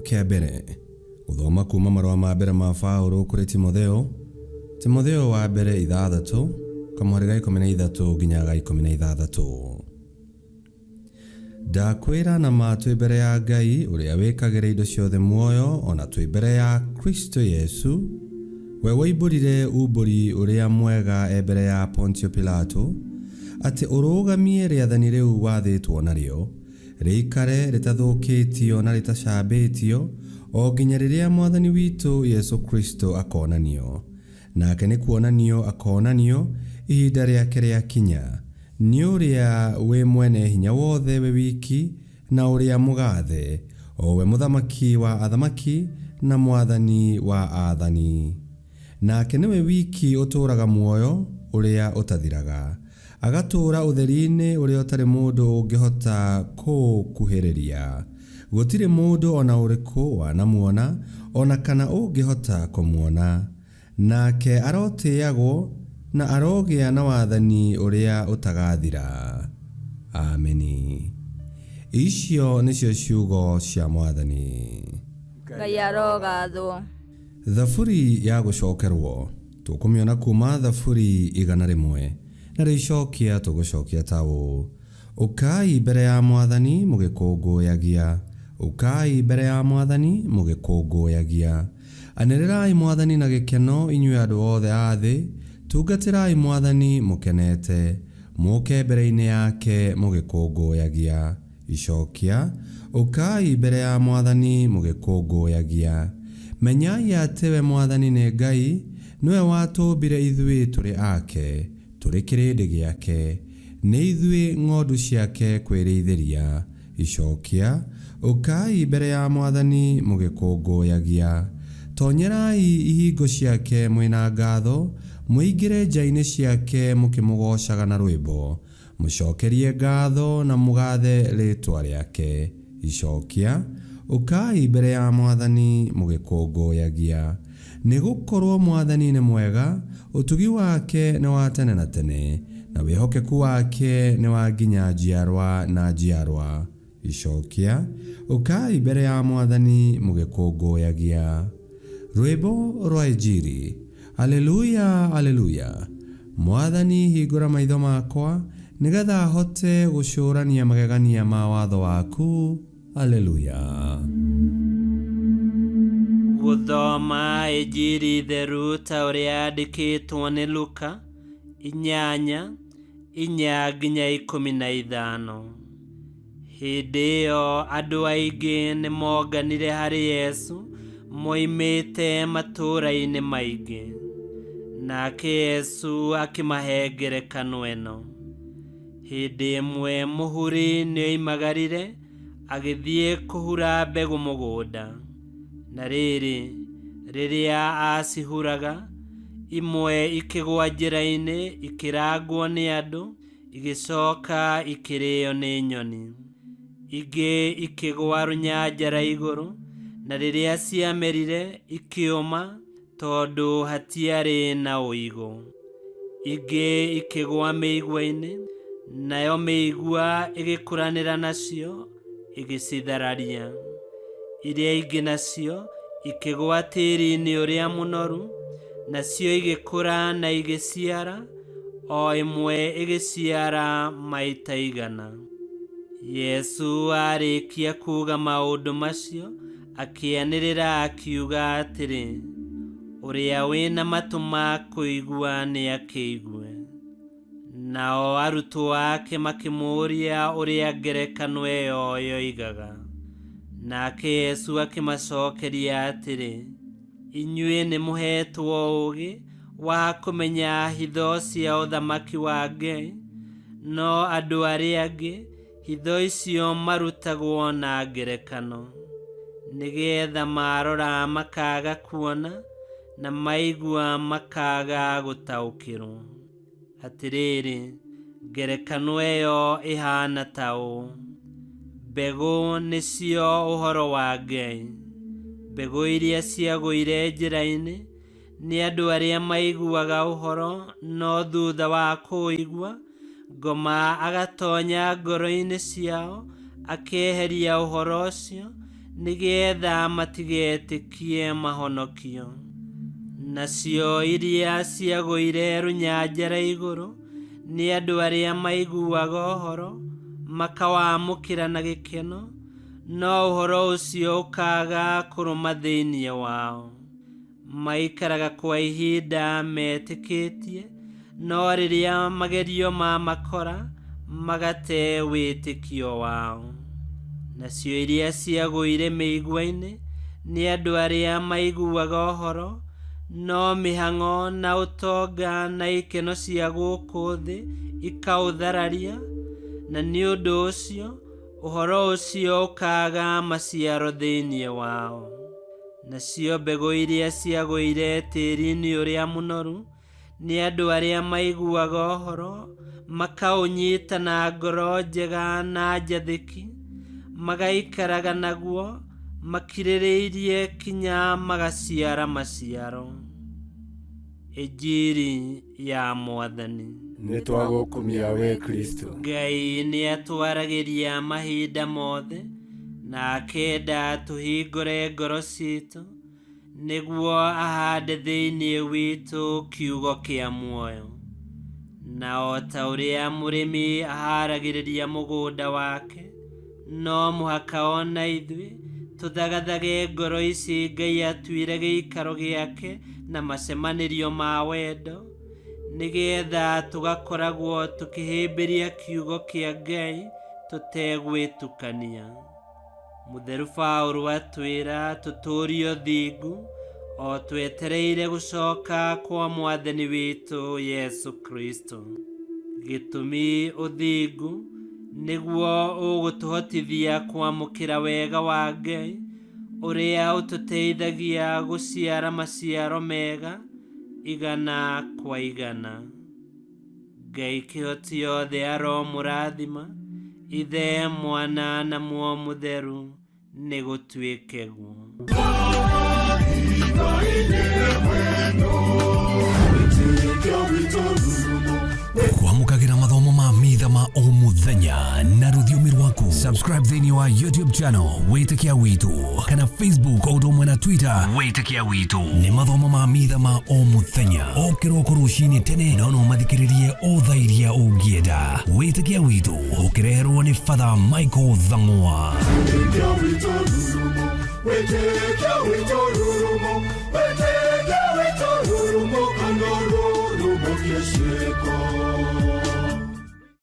Kĩa mbere, gũthoma kuma marũa ma mbere ma Paũlũ kũrĩ Timotheo, Timotheo wa mbere ithathatũ, kamũhari ga 13 nginya ga 16. Ndakwĩra na ma twĩ mbere ya Ngai ũrĩa wĩkagĩra indo ciothe muoyo, o na twĩ mbere ya Kristo Yesu, we woimbũrire umbũri ũrĩa mwega e mbere ya Pontio Pilato, atĩ ũrũgamie rĩathani rĩu wathĩtwo narĩo, rĩikare rĩtathũkĩtio na rĩtacambĩtio, o nginya rĩrĩa Mwathani witũ Yesu Kristo akonanio. Nake nĩ kuonanio akoonanio ihinda rĩake rĩakinya, nĩ ũrĩa wĩ Mwene-Hinya-Wothe we wiki, na ũrĩa mũgathe, o we Mũthamaki wa athamaki na Mwathani wa aathani. Nake nĩwe wiki ũtũũraga muoyo ũrĩa ũtathiraga, agatũũra ũtheri-inĩ ũrĩa ũtarĩ mũndũ ũngĩhota kũũkuhĩrĩria. Gũtirĩ mũndũ o na ũrĩkũ wanamuona, o na kana ũngĩhota kũmuona. Nake arotĩagwo na arogĩa na wathani ũrĩa ũtagathira. Ameni. Icio nĩcio ciugo cia Mwathani. Ngai arogathwo. Thaburi ya gũcokerwo tũkũmĩona kuma Thaburi 100, narĩo icokia tũgũcokia ta ũũ, Ũkai mbere ya Mwathani mũgĩkũngũyagia, ũkai mbere ya Mwathani mũgĩkũngũyagia. Anĩrĩrai Mwathani na gĩkeno, inyuĩ andũ othe a thĩ, tungatĩrai Mwathani mũkenete, mũũke mbere-inĩ yake mũgĩkũngũyagia. Icokia, Ũkai mbere ya Mwathani mũgĩkũngũyagia. Menyai atĩ we Mwathani nĩ Ngai, nĩwe watũũmbire ithuĩ tũrĩ ake, Tũrĩ kĩrĩndĩ gĩake, nĩ ithuĩ ng'ondu ciake kwĩrĩithĩria. Icokia, Ũkai mbere ya Mwathani mũgĩkũngũyagia. Tonyerai ihingo ciake mwĩ na ngatho, mũingĩre nja-inĩ ciake mũkĩmũgoocaga na rwĩmbo. Mũcokerie ngatho na mũgathe rĩĩtwa rĩake. Icokia, Ũkai mbere ya Mwathani mũgĩkũngũyagia. Nĩ gũkorũo Mwathani nĩ mwega, ũtugi wake nĩ wa tene na tene, na wĩhokeku wake nĩ wa nginya njiarwa na njiarwa. Icokia, Ũkai mbere ya Mwathani mũgĩkũngũyagia. Rwĩmbo rwa Injiri. Aleluya, Aleluya! Mwathani hingũra maitho makwa, nĩ getha hote gũcũrania magegania ma watho waku. Aleluya. Gũthoma Injiri theru ta ũrĩa yandĩkĩtwo nĩ Luka, inyanya, inya nginya 15. Hĩndĩ ĩyo andũ aingĩ nĩ monganire harĩ Yesu moimĩte matũũra-inĩ maingĩ. Nake Yesu akĩmahe ngerekano ĩno. Hĩndĩ ĩmwe mũhuri nĩoimagarire agĩthiĩ kũhura mbegũ mũgũnda. Na rĩrĩ, rĩrĩa aacihuraga, imwe ikĩgũa njĩra-inĩ ikĩrangwo nĩ andũ, igĩcoka ikĩrĩo nĩ nyoni. Ingĩ ikĩgũa rũnyanjara igũrũ, na rĩrĩa ciamerire ikĩũma tondũ hatiarĩ na ũigũ. Ingĩ ikĩgũa mĩigua-inĩ, nayo mĩigua ĩgĩkũranĩra nacio ĩgĩcithararia. Iria ingĩ nacio ikĩgũa tĩri-inĩ ũrĩa mũnoru, nacio igĩkũra na igĩciara, o ĩmwe ĩgĩciara maita 100. Yesu aarĩkia kuuga maũndũ macio, akĩanĩrĩra akiuga atĩrĩ, Ũrĩa wĩ na matũ ma kũigua nĩakĩigue. Nao arutwo ake makĩmũũria ũrĩa ngerekano ĩyo yoigaga. Nake Yesu akĩmacokeria atĩrĩ, Inyuĩ nĩmũheetwo ũũgĩ wa kũmenya hitho cia ũthamaki wa Ngai, no andũ arĩa angĩ hitho icio marutagwo na ngerekano, nĩgeetha maarora makaaga kuona, na maigua makaaga gũtaũkĩrwo. Atĩrĩrĩ, ngerekano ĩyo ĩhaana ta ũũ: Mbegũ nĩcio ũhoro wa Ngai. Mbegũ iria ciagũire njĩra-inĩ nĩ andũ arĩa maiguaga ũhoro, no thutha wa kũũigua, ngoma agatonya ngoro-inĩ ciao, akeheria ũhoro ũcio, Nĩgetha matigetĩkie mahonokio. Nacio iria ciagũire rũnyanjara igũrũ nĩ andũ arĩa maiguaga ũhoro, makawamũkĩra na gĩkeno, no ũhoro ũcio ũkaaga kũrũma thĩinĩ wao. Maikaraga kwa ihinda metĩkĩtie, no rĩrĩa magerio mamakora, magate wĩtĩkio wao. Nacio iria ciagũire mĩigua-inĩ nĩ andũ arĩa maiguaga ũhoro, no mĩhang'o na ũtonga na ikeno cia gũkũ thĩ ikaũthararia, na nĩ ũndũ ũcio ũhoro ũcio ũkaaga maciaro thĩinĩ wao. Nacio mbegũ iria ciagũire tĩri-inĩ ũrĩa mũnoru nĩ andũ arĩa maiguaga ũhoro, makaũnyita na ngoro njega na njathĩki, magaikaraga naguo makirĩrĩirie kinya magaciara maciaro. Injiri ya Mwathani. Nĩ twagũkumia we Kristo. Ngai nĩ atwaragĩria mahinda mothe na akenda tũhingũre ngoro citũ nĩguo ahande thĩinĩ witũ kiugo kĩa muoyo. Na o ta ũrĩa mũrĩmi aharagĩrĩria mũgũnda wake, no mũhaka ona ithuĩ tũthagathage ngoro ici Ngai atuire gĩikaro gĩake na macemanĩrio ma wendo, nĩgetha tũgakoragwo tũkĩhĩmbĩria kiugo kĩa Ngai tũtegwĩtukania. Mũtheru Paũlũ atwĩra tũtũũrie ũthingu o twetereire gũcoka kwa Mwathani witũ Yesu Kristo. Gĩtũmi ũthingu nĩguo ũgũtũhotithia kwamũkĩra wega wa Ngai ũrĩa ũtũteithagia gũciara maciaro mega igana kwa igana. Ngai kĩhoti yothe aromũrathima, Ithe, Mwana na Muoyo Mũtheru, nĩ gũtuĩke guo. Kwamũkagĩra mathomo ma mitha ma o mũthenya na rũthiomi rwaku. Subscribe thĩinĩ wa YouTube channel Wĩtĩkia Witũ kana Facebook o ũndũ ũmwe na Twitter Wĩtĩkia Witũ. Nĩ mathomo ma mitha ma o mũthenya o kĩroko rũcinĩ tene, no no mathikĩrĩrie o thaa iria ũngĩenda. Wĩtĩkia Witũ ũkĩreherwo nĩ Father Michael Thang'wa. Wĩtĩkia witũ rurumo, wĩtĩkia witũ rurumo, wĩtĩkia witũ rurumo, kana rurumo kĩciĩko.